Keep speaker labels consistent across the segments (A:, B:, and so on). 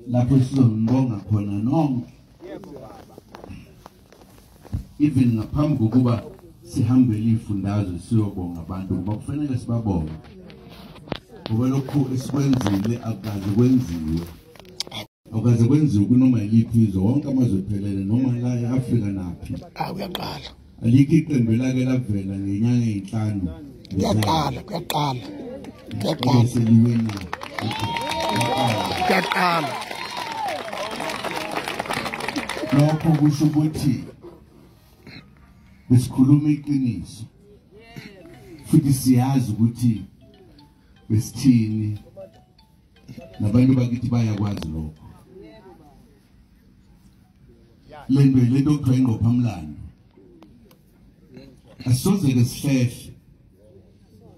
A: Lapho sizonibonga khona nonke. Even ngaphambi kokuba sihambele ifundazwe siyobonga abantu ngoba kufanele sibabonge. Ngoba lokhu esikwenzile akukaze kwenziwe. Akukaze kwenziwe kunoma yiliphi izwe, wonke amazwe ephelele noma la e-Afrika naphi.
B: Kuyaqala.
A: Alikho iqembu elake lavela ngenyanga eyinhlanu.
B: Kuyaqala, kuyaqala. Kuyaqala. Kuyaqala.
A: Lokho kusho ukuthi besikhuluma iqiniso. Futhi siyazi ukuthi besithini nabantu bakithi bayakwazi lokho. Lento kuthiwa ingqophamlando. Asisoze-ke sihlehle.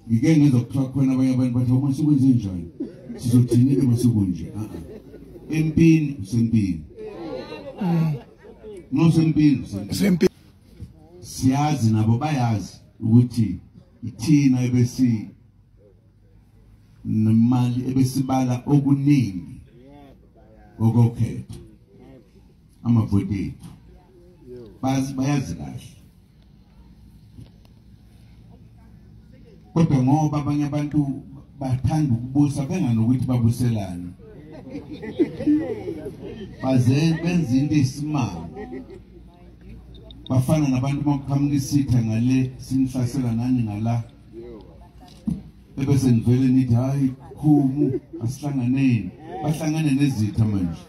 A: Ngike ngizwa kuthiwa khona abanye abantu bathi uma sikwenze njani sizothini-ke uma sekunje. Empini usempini. Nosempini usempini. Siyazi nabo bayazi ukuthi ithina ebesi nemali ebesibala okuningi okokhetho amavoti ethu bayazi kahle. Kodwa ngoba abanye abantu bathanda ukubusa benganokuthi babuselane, baze benza into esimanga. Bafana nabantu makuqhamuka isitha ngale sinihlasela nani ngala, ebese nivele nithi hayi khumu asihlanganeni. Bahlangane nezitha manje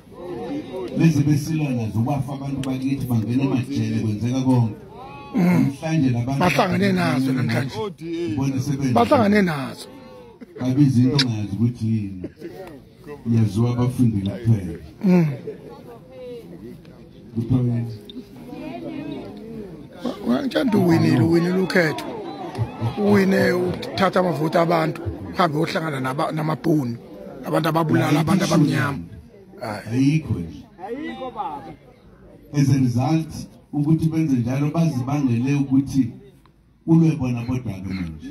A: lezi besilwa nazo, kwafa abantu bakithi bangena emajele, kwenzeka konke. Namhlanje labantu
B: bahlangane nazo namhlanje, bahlangane nazo
A: babiza into ongayazi ukuthi yini, yaziwa abafundile kuphela.
B: Ngithanda uwinile ukhetho, uwine uthatha amavoti abantu uhambe uyohlangana namabhunu, abantu ababulala abantu abamnyama.
A: Ayikho nje.
C: Ayikho baba.
A: As a result ukuthi benze njalo bazibangele ukuthi kulwe bona bodwa-ke manje.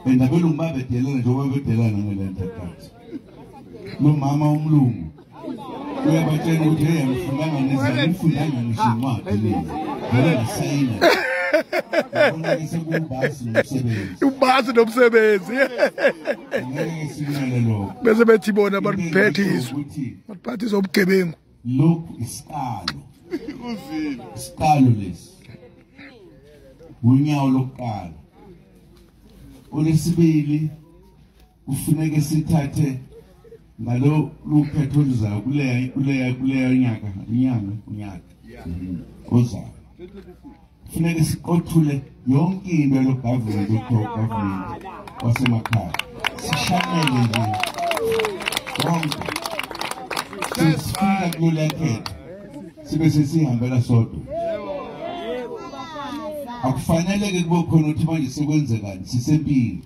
A: And abelungu babedelela njengoba bedelana ngelento nkathi. Lo mama umlungu uyabatshela ukuthi hey, angifundanga nizana, ngifundanga ngisho incwadi mina. Vele ngisayina. Ngibona-ke sekuwubasi nomsebenzi.
B: Ubasi nomsebenzi.
A: Ngeke sikunale lokho.
B: Bese bethi bona baliphethe izwe. Baliphathe ubugebengu.
A: Lokhu isiqalo. Isiqalo lesi. Unyawo lokuqala. Olwesibili kufuneke sithathe ngalo lukhetho oluzayo kuleya nyaka unyaka ozayo. Kufuneke siqothule yonke into lo government government wasemakhaya. Sishanele nje konke. Sifika kulolu khetho sibe sesihambela sodwa. Akufanele-ke kube khona ukuthi manje sekwenzekani, sisempini,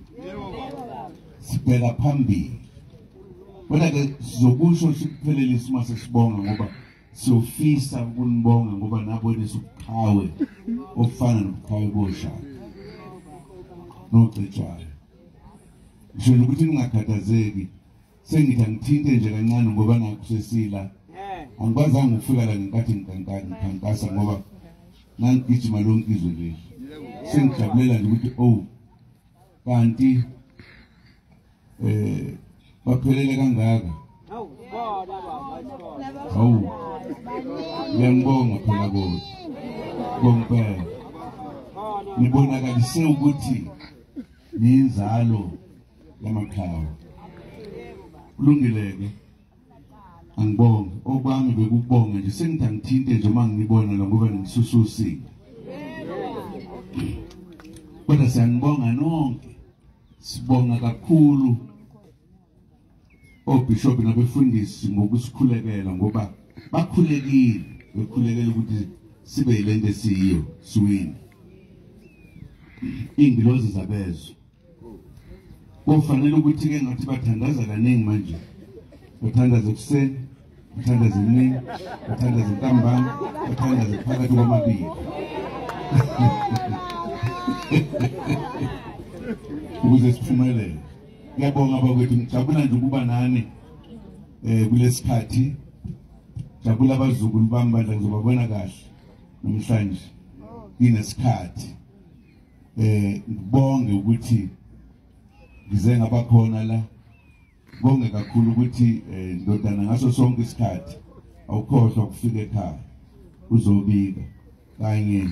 A: sibheka phambili. Kodwa-ke sizokusho sikuphelelise uma sesibonga, ngoba siyofisa ukunibonga ngoba nabonisa ubuqhawe obufana nobuqhawe boShaka noCetshwayo. Ngisho nje ukuthi ningakhathazeki, sengithi angithinte nje kancane ngoba nakho sesila. Angikwazanga ukufika la ngenkathi ngikhankasa ngoba ngangigijima lonke izwe leli. Sengijabulela nje ukuthi oh kanti baphelele kangaka. Hawu, ngiyangibonga phela kodwa kompela nibonakalise ukuthi niyinzalo yamaqhawe. Kulungile-ke, angibonge. Okwami bekubonga nje, sengithi angithinte nje uma ngibona la ngoba ngisususile. Kodwa siyanibonga nonke, sibonga kakhulu obishop nabefundisi ngokusikhulekela, ngoba bakhulekile, bekhulekela ukuthi sibe yilento esiyiyo, siwine. Ingilozi zabezwe kufanele ukuthi ke ngathi bathandaza kaningi manje, bathandaza ekuseni, bathandaza emini, bathandaza ntambama, bathandaza phakathi kwamabili ukuze siphumelele. Ngiyabonga bakwethu, ngijabula nje ukuba nani. Kulesikhathi jabula abazukulu bami bandla, ngizobabona kahle namhlanje nginesikhathi. Ngibonge ukuthi ngize ngabakhona la, ngibonge kakhulu ukuthi ndodana ngaso sonke isikhathi awukhohlwa ukufika ekhaya uzobika kanye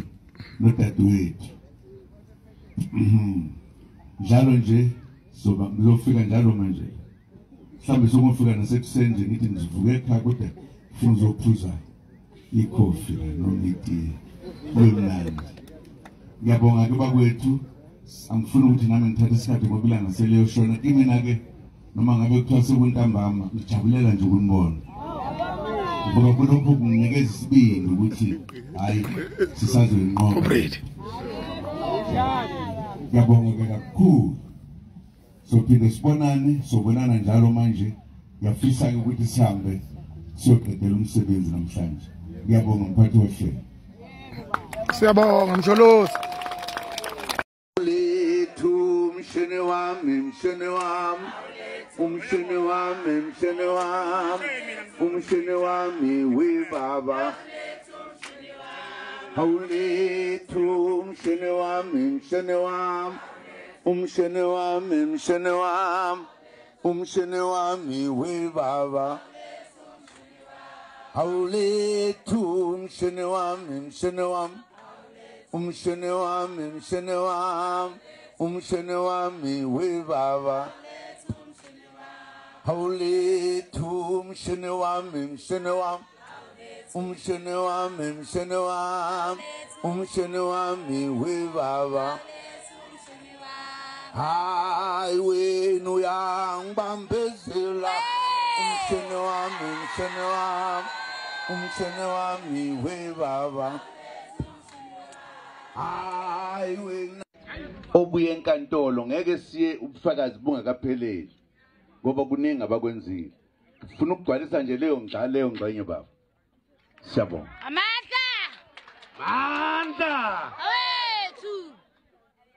A: nodadewethu. Njalo nje ngizofika njalo manje, mhlawumbe sokufika nasekuseni nje ngithi ngizivuke ekhaya kodwa ngifuna uzophuza ikhofi noma itiye kube mnandi. Ngiyabonga ke bakwethu, angifuni ukuthi nami ngithathe isikhathi ngoba ilanga seliyoshona. Kimina ke noma ngabe kuthiwa sekuntambama ngijabulela nje ukunibona, ngoba kulokhu kunginikeza isibindi ukuthi hayi sisazoyinqoba. Ngiyabonga ke kakhulu. Sophinde sibonane, sobonana njalo manje. Ngiyafisa ke ukuthi sihambe siyoqedela umsebenzi namhlanje. Ngiyabonga mphathi wohlelo.
B: Siyabonga Msholozi.
A: Lethu mshini wami, mshini wami, umshini wami, mshini wami, umshini wami we baba. Hawulethu mshini wami, mshini wami, umshini wami, mshini wami, umshini wami we baba. Hawulethu mshini wami, mshini wami, umshini wami, mshini wami, umshini wami we baba. Hawulethu mshini wami, mshini wami, umshini wami, mshini wami, umshini wami we baba. Hayi wena uyangibambezela, umshini wami, mshini wami, umshini wami we baba. Hayi wena obuye enkantolo ngeke siye ubufakazi bungakapheleli ngoba kuningi abakwenzile. Ngifuna ukugcwalisa nje leyo ngxenye baba. Siyabonga.
C: Amandla!
D: Amandla!
C: Awethu!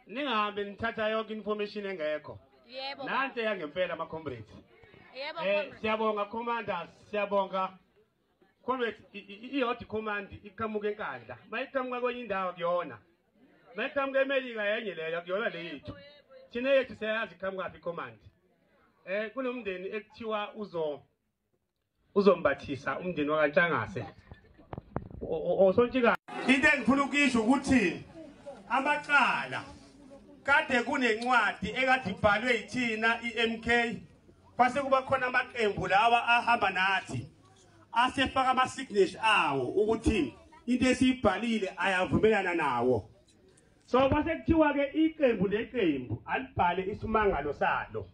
D: Ningahambi nithatha yonke information engekho.
C: Yebo.
D: Nanti yangempela ama comrades.
C: Yebo comrades.
D: Siyabonga commanders, siyabonga. Comrades, iyodwa command iqhamuka eNkandla. Mayiqhamuka kwenye indawo kuyona. Mayiqhamuka eMelika yenye leyo kuyona leyethu. Thina yethu siyayazi iqhamuka phi command. Kunomndeni ekuthiwa uzombathisa umndeni wakaNtshangase. Osontshika. Into engifuna ukuyisho ukuthi amacala kade kunencwadi ekade ibhalwe yithina iMK, kwase kuba khona amaqembu lawa ahamba nathi asefaka ama signature awo ukuthi into esiyibhalile ayavumelana nawo. So kwase kuthiwa ke iqembu neqembu alibhale isimangalo salo.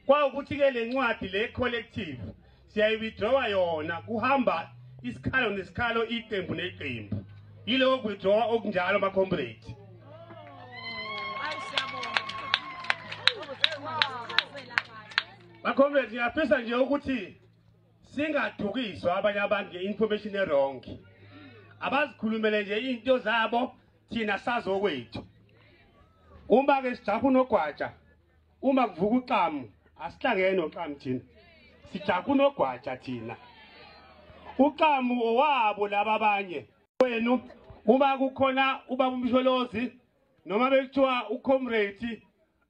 D: Kwawukuthi ke lencwadi le collective siyayiwithdrawa yona, kuhamba isikhalo nesikhalo iqembu neqembu. Yiloko withdraw okunjalo ma comrades. Ma comrades, ngiyafisa nje ukuthi singadukiswa abanye abantu nge-information e-wrong. Abazikhulumele nje into zabo, thina sazokwethu. Uma ke sijaha unogwaja, uma kuvuka uxamu, asihlangene noxamu thina. Sijaha unogwaja thina. Uxamu owabo laba abanye. Wenu uma kukhona ubaba uMsholozi noma bekuthiwa ucomrade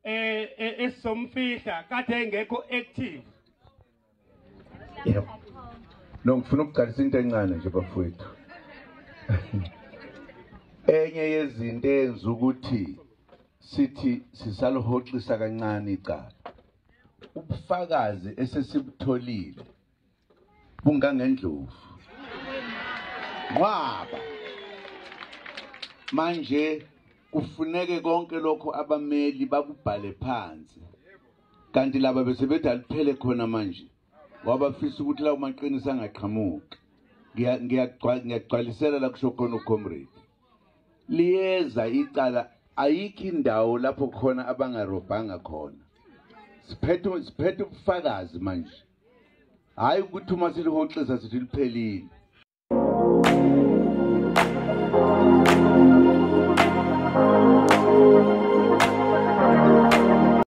D: esomfihla kade engekho active.
A: Yebo. No, ngifuna ukuqalisa into encane nje bafowethu. Enye yezinto enza ukuthi sithi sisalohoxisa kancane icala, ubufakazi esesibutholile bungangendlovu nqwaba. Manje kufuneke konke lokho abameli bakubhale phansi, kanti laba bese bethi aliphele khona manje wabafisa ukuthi lawo maqiniso angaqhamuki. Ngiyagcwalisela la kusho khona ucomrade. Liyeza icala, ayikho indawo lapho khona abangarobhanga khona. Siphethe ubufakazi manje, hayi ukuthi uma silihoxisa sithi liphelile.